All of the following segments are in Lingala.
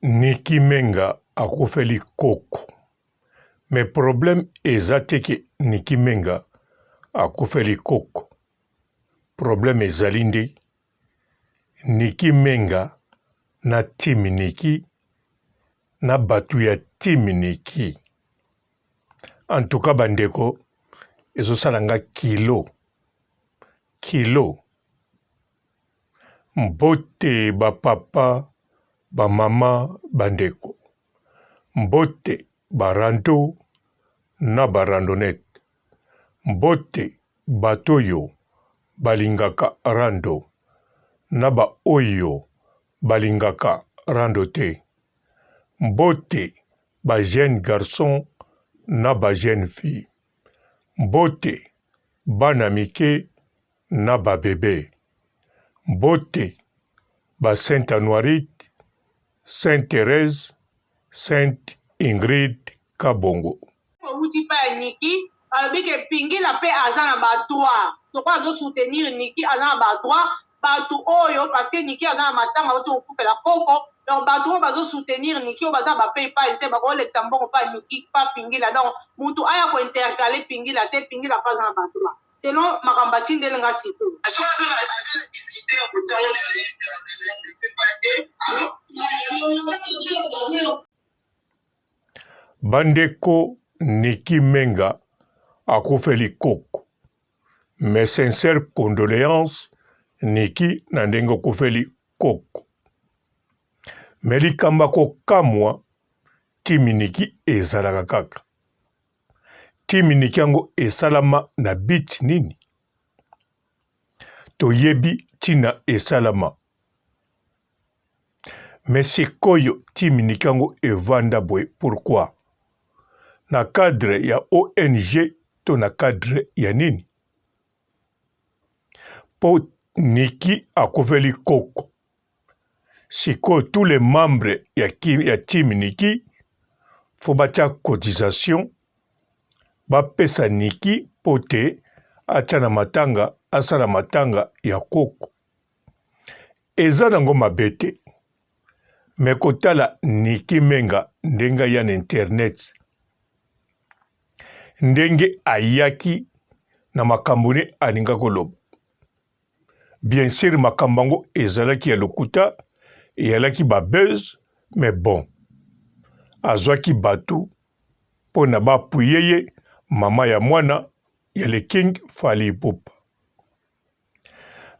Nicky Menga akufeli koko mais problème eza te ke Nicky Menga akufeli koko problème ezali nde Nicky Menga na team Nicky na batu ya team Nicky en tout cas ba ndeko ezosala nga kilo kilo. Mbote ba papa, ba mama, ba ndeko. Mbote ba rando na ba randonnette. Mbote bato oyo balingaka rando na ba oyo balingaka rando te. Mbote ba jeunes garçons na ba jeunes filles. Mbote bana mike na ba bebe. Mbote ba Saint Anuarite, Saint Therèse, Sainte Ingrid Kabongo. Owuti pa ya Nicky alobi ke pingila pe aza na ba droit soki azo soutenir Nicky aza na ba droit batu oyo parce que Nicky aza na matanga awuti kokufela koko donc batu oyo bazo soutenir Nicky oyo baza na ba paypal te bakolekisa mbongo pa Nicky pa pingila donc mutu aya ko intercaler pingila te pingila pe aza na ba droit. Selon makambo batindeli nga sikoyo. Bandeko Nicky Menga akufeli koko mes sincères condoleances Nicky na ndenge okufeli koko mais likambo ya kokamwa kimi Nicky ezalaka kaka Kiminiki yango esalama na but nini? Toyebi tina esalama mais sikoyo timiniki yango evanda boye pourquoi? Na cadre ya ONG to na cadre ya nini? Po Nicky akufeli koko Sikoyo tous les membres ya, ya team Nicky faut batia cotisation bapesa Nicky po te atia na matanga asala matanga ya koko. Eza nango mabe te mais kotala Nicky Menga ndenge aya na internet ndenge ayaki na makambo ne alinga koloba Bien sur makambo yango ezalaki ya lokuta, eyalaki ba buzz mais bon azwaki batu pona ba appuyer ye, mama ya mwana ya le king Fally Ipupa.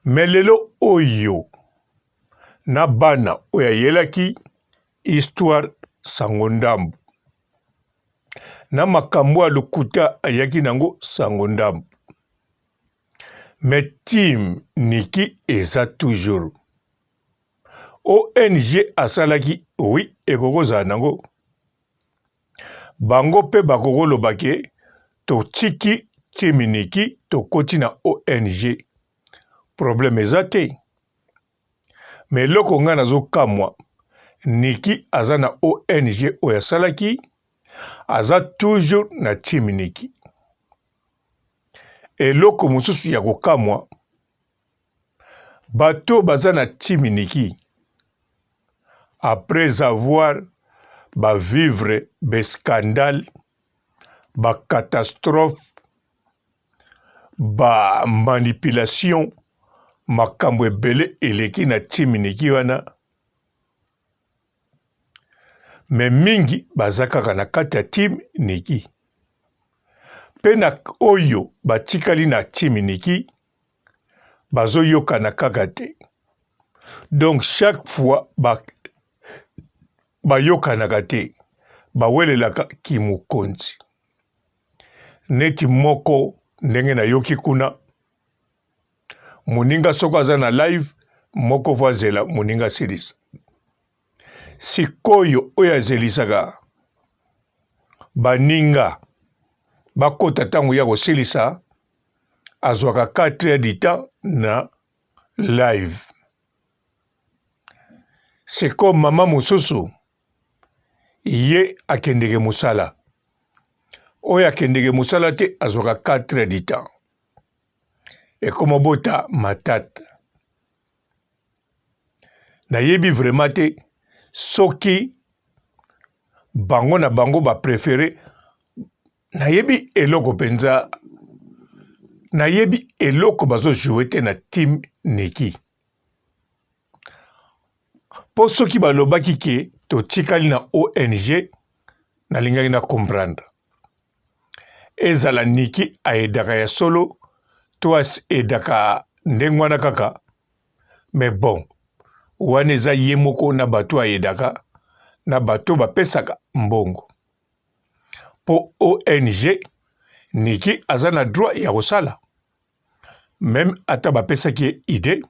Mais lelo oyo na bana oyo ayelaki histoire sango ndambu na makambo ya lokuta ayaki nango sango ndambu. Mais team Nicky eza toujours. ONG asalaki oui ekoki kozala nango. Bango pe bakoki koloba ke totiki team Nicky tokoti na ONG. Problème eza te. Mais eloko ngai nazokamwa Nicky aza na ONG oyo asalaki aza toujours na team Nicky. Eloko mosusu ya kokamwa, bato baza na team Nicky après avoir ba vivre ba scandale, ba catastrophe, ba manipulation, makambo ebele eleki na team Nicky wana, mais mingi baza kaka na kati ya team Nicky pe na oyo batikali na team Nicky bazoyokana kaka te donc chaque fois ba bayokanaka te bawelelaka kimokonzi neti moko ndenge nayoki kuna moninga soko aza na live moko fo azela moninga asilisa sikoyo oyo azelisaka baninga bakota ntango ya kosilisa azwaka 4 heures du temps na live sikoyo mama mosusu ye akendeke mosala oyo akendeke mosala te azwaka 4 heures du temps ekomobota matata. Nayebi vraiment te. Soki bango na bango ba prefere, nayebi eloko mpenza, nayebi eloko bazo jouer te na team Nicky. Mpo soki balobaki ke totikali na ONG, nalingaki na comprendre. Ezala Nicky aedaka ya solo to aedaka ndenge wana kaka, mais bon wana eza ye moko na bato ayedaka na bato bapesaka mbongo mpo ONG Nicky aza na droit ya kosala meme ata bapesaki ye idee,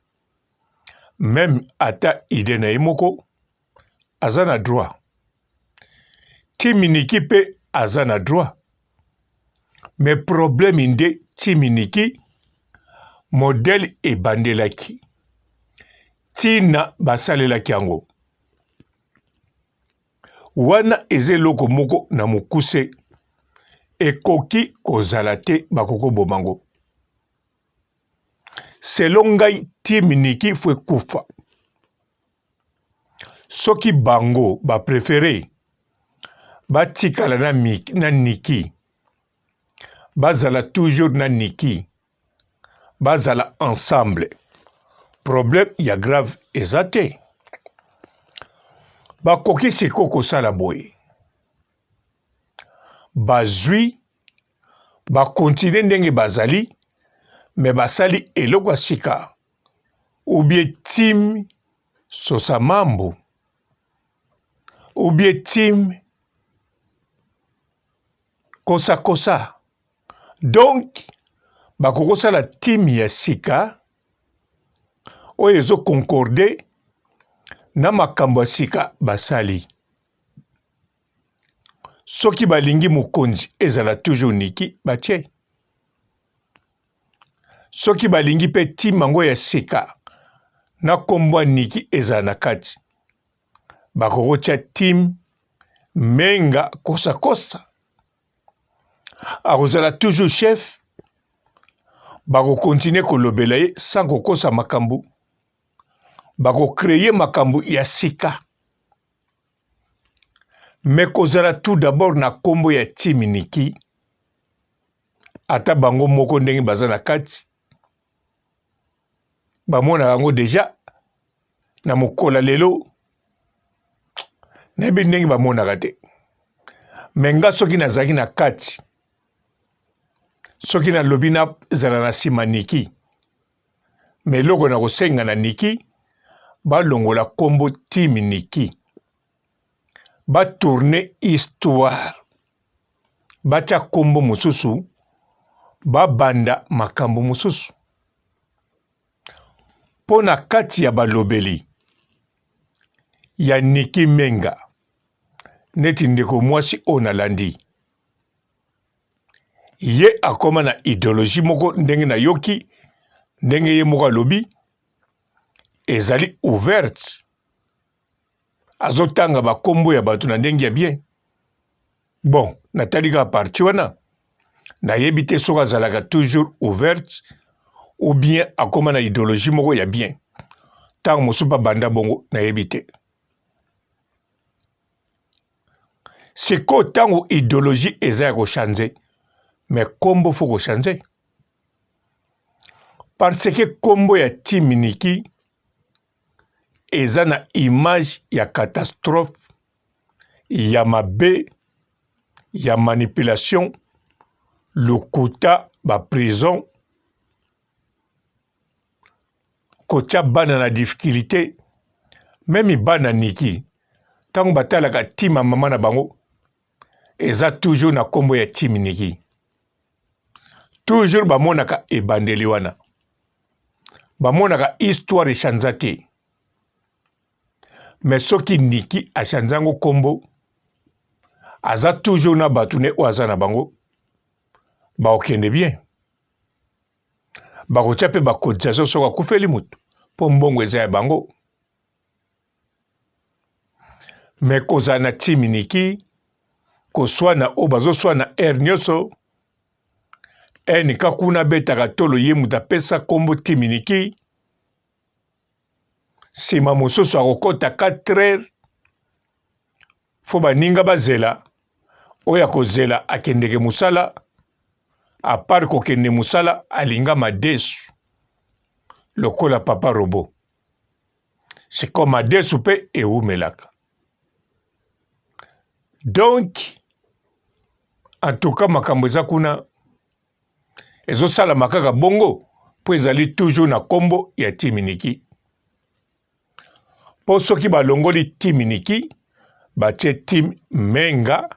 meme ata idee na ye moko aza na droit. Team Nicky mpe aza na droit, mais problème nde Team Nicky modèle ebandelaki ntina basalelaki yango wana eza eloko moko na mokuse ekoki kozala te, bakoki koboma yango. Selon ngai team Nicky fo ekufa. Soki bango ba prefere batikala na, na Nicky, bazala toujours na Nicky, bazala ensemble, problème ya grave eza te. Bakoki sikoyo kosala boye, bazwi ba continuer ndenge bazali mais basali eloko ya sika ou bien team sosamambu ou bien team kosa kosa donc bakoki kosala team ya sika oyo ezo concorde na makambo ya sika basali. Soki balingi mokonzi ezala toujours Nicky batie. Soki balingi pe team yango ya sika na kombo ya Nicky ezala na kati, bakoki kotia team Menga kosa kosa. Akozala toujours chef, bako continuer kolobela ye sans kokosa makambo, bako creer makambo ya sika. Mais kozala tout d'abord na kombo ya team Nicky, ata bango moko ndenge baza na kati bamonaka yango deja na mokola lelo, nayebi ndenge bamonaka te. Mais nga soki nazalaki na kati, soki nalobi nazala na nsima Nicky, mais eloko na kosenga na Nicky, balongola kombo team Nicky, ba tourner histoire, batia kombo mosusu, babanda makambo mosusu. Mpo na kati ya balobeli ya Nicky Menga, neti ndeko mwasi oyo nalandi, ye akoma na ideologie moko ndenge nayoki ndenge ye moko alobi ezali ouverte, azotanga bakombo ya bato na ndenge ya bien. Bon, natali kaka partie wana, nayebi te soki azalaka toujours ouverte ou bien akoma na ideologie moko ya bien. Ntango mosusu babanda bongo, nayebi te. Sikoyo ntango ideologie eza ya kochange, mais kombo fo kochange, parce que kombo ya team Nicky eza na image ya catastrophe, ya mabe, ya manipulation, lokuta, ba prison, kotia bana na difficulté. Meme bana Nicky ntango batalaka team ya mama na bango eza toujours na kombo ya team Nicky, toujours bamonaka ebandeli wana, bamonaka histoire echanza te. Mais soki Nicky achanza yango kombo, aza toujours na bato ne oyo aza na bango, bakokende bien, bakotia mpe ba cotisation soki akufeli moto, mpo mbongo eza ya bango. Mais kozala na team Nicky, koswana oyo bazoswana heure nyonso, NK kuna abetaka tolo ye moto apesa kombo team Nicky, nsima mosusu akokota 4 heures. Fo baninga bazela, oyo akozela akendeke mosala, à part kokende mosala alinga madesu lokola papa robot. Sikoyo madesu mpe ewumelaka. Donc en tout cas makambo eza kuna ezosalama kaka bongo mpo ezali toujours na kombo ya Timiniki. Mpo soki balongoli team Niki batie team Menga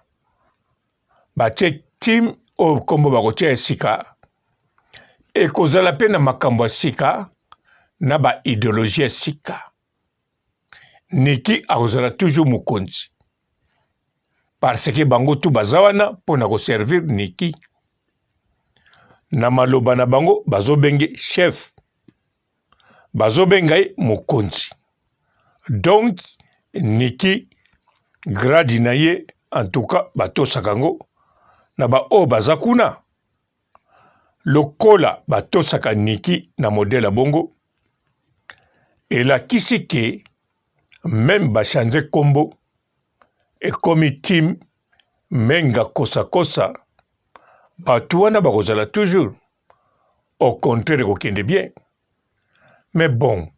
batie team oyo nkombo bakotia ya sika ekozala mpe na makambo ya sika na ba ideologie ya sika. Niki akozala toujours mokonzi parce que bango tu baza wana mpo na koservir Niki. Na maloba na bango bazobenge chef bazobenga ye mokonzi donc Nicky grade na ye en tout cas batosaka yango na baoyo baza kuna lokola batosaka Nicky na modèle ya bongo elakisi ke meme bachange kombo ekomi team Menga kosa kosa bato wana bakozala toujours au contraire ekokende bien mais bon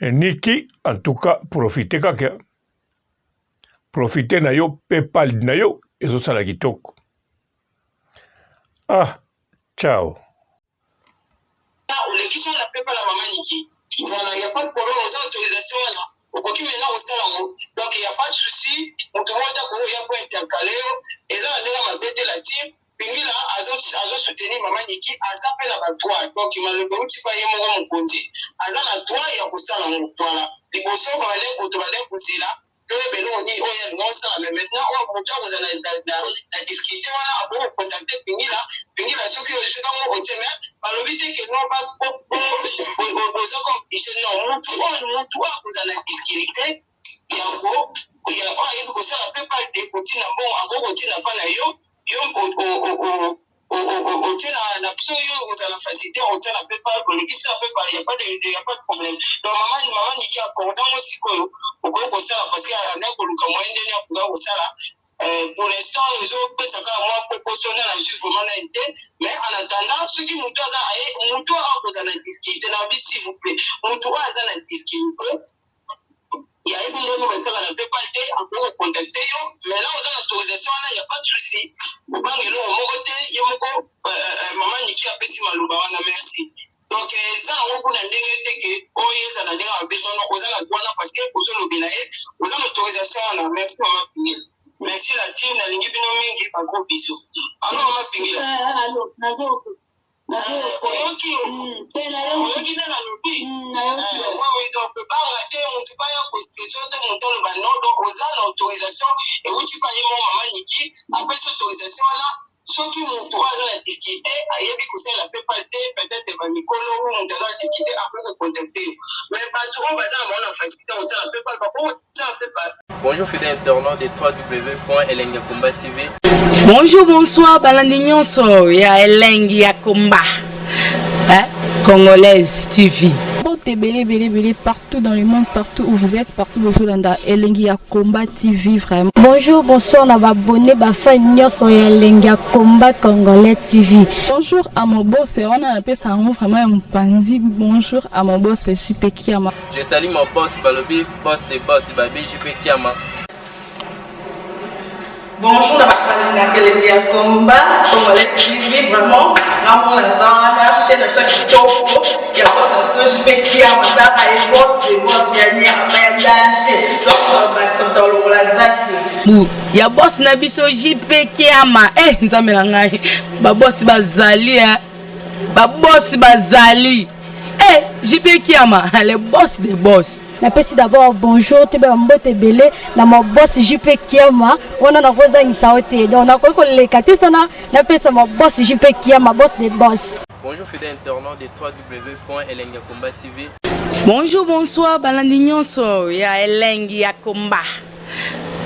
Niki en tout cas profite kaka profite na yo paypal na yo ezosala kitoko ah ciao olekisi wana paypal ya mama Niki voilà ya pas de problème oza autorisation wana okoki maintenant kosala yango donc ya pas de souci moto moko te akoki koya po intercale yo eza na ndenge mabe te la team Pingila azo azo soutenir mama Niki aza pe na ba droit donc maloba euti pa ye moko mokonzi aza na droit ya kosala yango voilà liboso babandaki ko tobandaki kozela toyeba eloko nini oyo ye alinga kosala mais maintenant oyo moto akozala na, na, na difficulté wana akoki kocontacte Pingila Pingila soki ozwi bango otie mais balobi te ke non boza complice non mutu oyo mutu oyo akozala na difficulté yango ya oyo ayebi kosala paypal te kotinda mbongo akoki kotinda mpa na yo yo otie na biso yo okozala facilité otia na paypal olekisi na paypal ya pas de ya pas de problème donc mama mama niki accorda ngo sikoyo okoki kosala parce que andaki koluka moyen ndenge akoka kosala Euh, pour l'instant ezopesa kaka mwa kokoso nga nazwi vraiment nani te mais en attendant soki moto aza aye moto oyo akozala na difficulté na bi s'il vous plaît moto oyo aza na difficulté yayebi ndenge bakaka na paypal te akoki kocontacte yo mais là oza na autorisation wana ya pas de souci kobanga eloko moko te ye moko euh, euh, mama niki apesi maloba wana merci donc eza yango kuna ndenge te ke oyo eza na ndenge mabe sono oza na wana parce que ozolobela ye oza na autorisation wana merci mama pingila merci la team nalingi bino mingi ba gros bisous alo mama pingila alo nazo oyoki oyoki nde nalobi oui donc banga te motu baya koexplique te motu aloba non donc oza na autorisation euti pa ye mo mama niki apesi autorisation wana soki motu oyo aza na difficulté ayebi kosalela paypal te peut-être bamikolo oyo motu aza na difficulté akoki kocontacte yo mais bato oyo baza na bango na facilité kotia na paypal bakoki kotia na paypal. Bonjour fidèles internautes de www.elengiyakomba TV. Bonjour, bonsoir, balandi nyonso ya Elengi ya Komba. Hein? Congolaise TV. Mbote ebele ebele ebele partout dans le monde, partout où vous êtes, partout bozolanda Elengi ya Combat TV vraiment. Bonjour, bonsoir na ba abonné ba fan nyonso ya Elengi ya Combat Congolais TV. Bonjour à mon boss, wana napesa yango vraiment ya mopanzi. Bonjour à mon boss JP Kiama. Je salue mon boss balobi boss de boss babi JP Kiama. Bonjour na bato balingaka elengi ya combat congolais TV vraiment ngamona naza wana chaîne na biso ya kitoko ya boss na biso JP Kiama tala ye boss de boss ya nyama ya danger donc bakisa moto alongola zaki bu ya boss na biso JP Kiama eh nzambe na ngai ba boss bazali eh ba boss bazali eh JP Kiama le boss de boss. Napesi d'abord bonjour toyeba mbote ebele na ma boss JP Kiama wana nakozangisa yo te donc nakoki koleka te sana napesa ma boss JP Kiama boss de boss. Bonjour fidèles internautes de www.elengiyakomba TV. Bonjour, bonsoir, balandi nyonso ya Elengi ya Komba.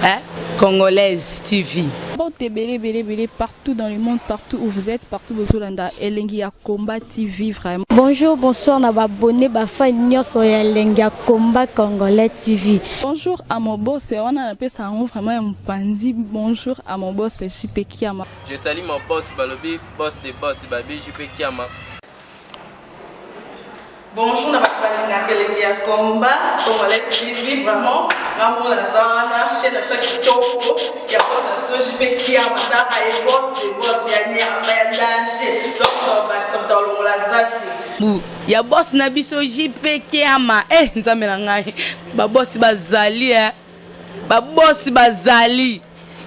Hein? Congolaise TV. Mbote ebele ebele ebele partout dans le monde, partout où vous êtes, partout bozolanda Elengi ya Combat TV vraiment. Bonjour, bonsoir na ba abonné ba fan nyonso ya Elengi ya Combat Congolais TV. Bonjour à mon boss, wana napesa yango vraiment ya mopanzi. Bonjour à mon boss JP Kiama. Je salue mon boss balobi boss de boss babi JP Kiama. Bonjour na bato balingaka elengi ya combat congolais TV vraiment nga moko naza wana chaîne na biso ya kitoko ya boss na biso JP Kiama taka ye boss de boss ya nyama ya danger donc tobakisa moto alongola zaki bu ya boss na biso JP Kiama eh nzambe na ngai ba boss bazali eh ba boss bazali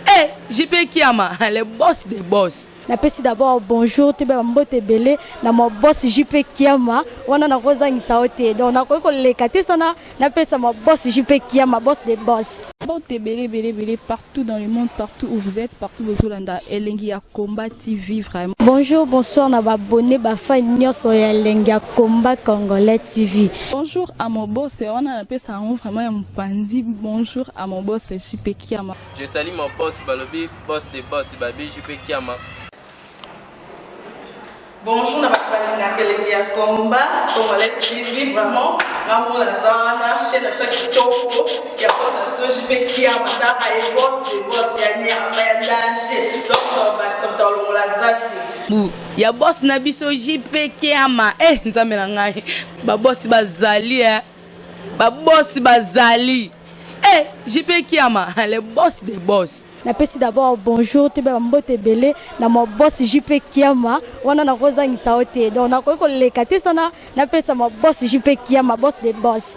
eh JP Kiama le boss des boss. Napesi d'abord bonjour toyeba ba mbote ebele na ma boss JP Kiama wana nakozangisa yo te donc nakoki koleka te sana napesa ma boss JP Kiama boss des boss. Mbote ebele ebele ebele partout dans le monde, partout où vous êtes, partout bozolanda Elengi ya Combat TV vraiment. Bonjour, bonsoir na ba abonné ba fan nyonso ya Elengi ya Combat Congolais TV. Bonjour à mon boss, wana napesa yango vraiment ya mopanzi. Bonjour à mon boss JP Kiama. Je salue mon boss balobi boss de boss babi JP Kiama. Bonjour na bato balingaka elengi ya combat congolais TV vraiment nga moko naza wana chaîne na biso ya kitoko ya boss na biso JP Kiama taka ye boss de boss ya nyama ya danger donc tobakisa moto alongola zaki bu ya boss na biso JP Kiama eh nzambe na ngai ba boss bazali eh ba boss bazali eh JP Kiama le boss des boss. Napesi d'abord bonjour toyeba ba mbote ebele na ma boss JP Kiama wana nakozangisa yo te donc nakoki koleka te sana napesa ma boss JP Kiama boss des boss.